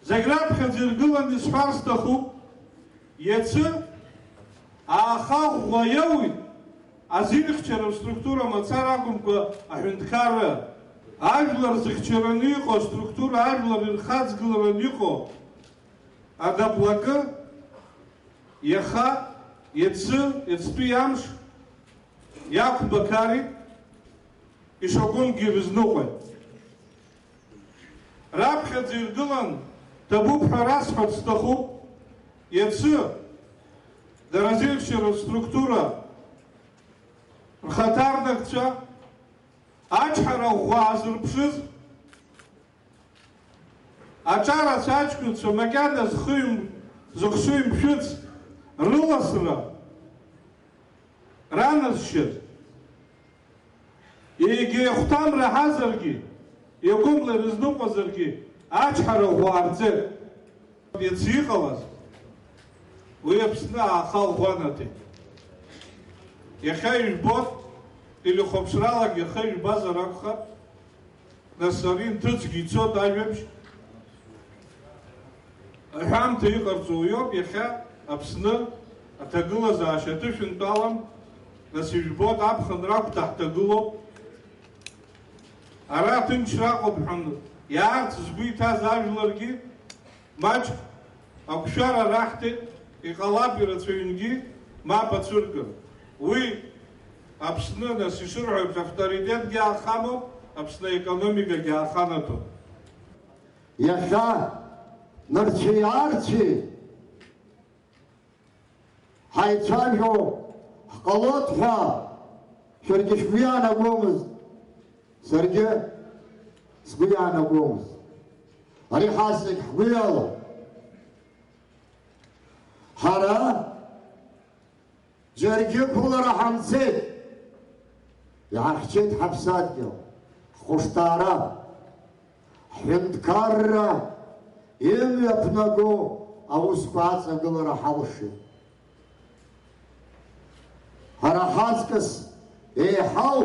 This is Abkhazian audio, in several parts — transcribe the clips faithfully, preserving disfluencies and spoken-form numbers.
Зегь раԥхьаӡа иргыланы исҳәар сҭахуп, иацы ааха ӷәӷәа иоуит азинхьчаратә структура мацара акәымкәа аҳәынҭқарра, ажәлар зыхьчараны иҟоу аструктура, ажәлар ирхаҵгылараны иҟоу адаблакы иаха, иацы, иацтәи амш иақәбақарит, ишакәымгьы ирызныҟәеит. Раԥхьаӡа иргылан ҭабуп ҳәа расҳәарц сҭахуп, иацы дара зеиԥшьара структура рхаҭарнакцәа ачҳара ӷәӷәа аазырԥшыз, аҿарацәа аҷкәынцәа макьана зхы им-, зыхшыҩ мшәыц рыласра раназшьаз, егьа ихәҭам раҳазаргьы, игәымла ирызныҟәазаргьы, ачҳара ӷәӷәа аарҵеит. Иацы иҟалаз, уи Аԥсны ааха ӷәӷәа анаҭеит. Иахьа ижәбоит, телехәаԥшралак иахьа ижәбазар акәхап, нас ари нҭыҵгьы ицоит ажәабжь. Аҳәамҭа иҟарҵо уиоуп, иахьа Аԥсны аҭагылазаашьа аҭышәынтәалам, нас ижәбоит, аԥхынра агәҭа ҳҭагылоуп. Ара ҭынчра ыҟоуп ҳәа иаарц згәы иҭаз ажәларгьы маҷк ақәшәара раҳҭеит, иҟалап ирацәаҩнгьы мап ацәыргар. Уи Аԥсны, нас, ишырҳәо еиԥш, авторитетгьы аахамоуп, Аԥсны аекономикагьы ааханаҭом. Иахьа нырцәи-аарцәи ҳаицәажәо ҳҟалоит ҳәа шәаргьы шәгәы иаанагомызт, саргьы сгәы иаанагомызт. Ари ҳазегь ҳгәы иалоуп. Ҳара џьаргьы қәылара ҳамцеит, иаҳхьчеит ҳаԥсадгьыл, ҳхәышҭаара, ҳҳәынҭқарра имҩаԥнаго аусқәа аҵагылара ҳалшеит. Ҳара ҳаҵкыс еиҳау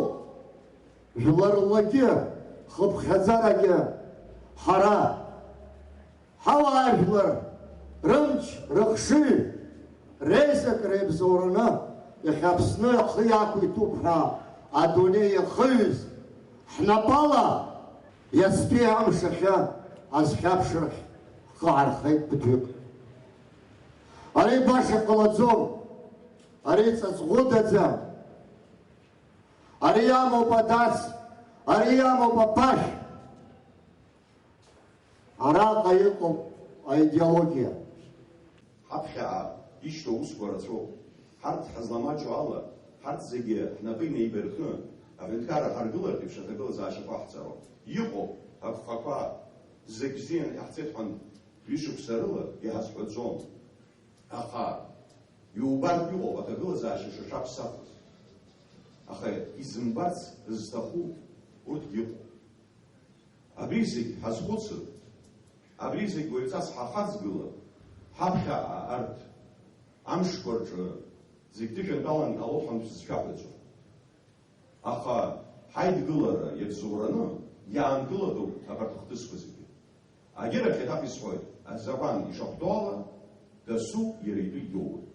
жәларлагьы, хыԥхьаӡарагьы ҳара ҳауаажәлар рымч, рыхшыҩ, реизак реибзоураны иахьа Аԥсны ахы иақәиҭуп ҳәа адунеи иахыҩыз ҳнапала иацтәи амш ахьы азхьаԥшрахь ҳхы ҳархеит ԥыҭҩык. Ари баша ҟалаӡом, ари ҵаҵӷәыдаӡам, ари иамоуп адац, ари иамоуп аԥашә. Араҟа иҟоуп аидеологиа. Ҳаԥхьаҟа ишьҭоу аусқәа рацәоуп. Ҳарҭ ҳазламаҷу ала, ҳарҭ зегьы ҳнапы инеибаркны, аҳәынҭқарра ҳаргылартә еиԥш аҭагылазаашьақәа ҟаҳҵароуп. Иҟоуп агхақәа, зегь бзианы иаҳцеит ҳәа ҩышықәса рыла иҳазҳәаӡом. Аха иубартә иҟоуп аҭагылазаашьа шаҿаԥсахыз. Аха изымбарц зҭаху урҭгьы ыҟоуп. Абри зегь ҳазхәыцыр, абри зегь уаҩҵас ҳахаҵгылар, ҳаԥхьаҟа арҭ амшқәа рҿы зегь ҭышәынтәалан иҟалоит ҳәа анцәа зшәаҳәаӡом. Аха ҳаидгылара иабзоураны иаангылатәуп абарҭ ахҭысқәа зегьы. Агьырахь еиҭах исҳәоит, азакәан ишахәҭоу ала, дасу иара итәы иоуеит.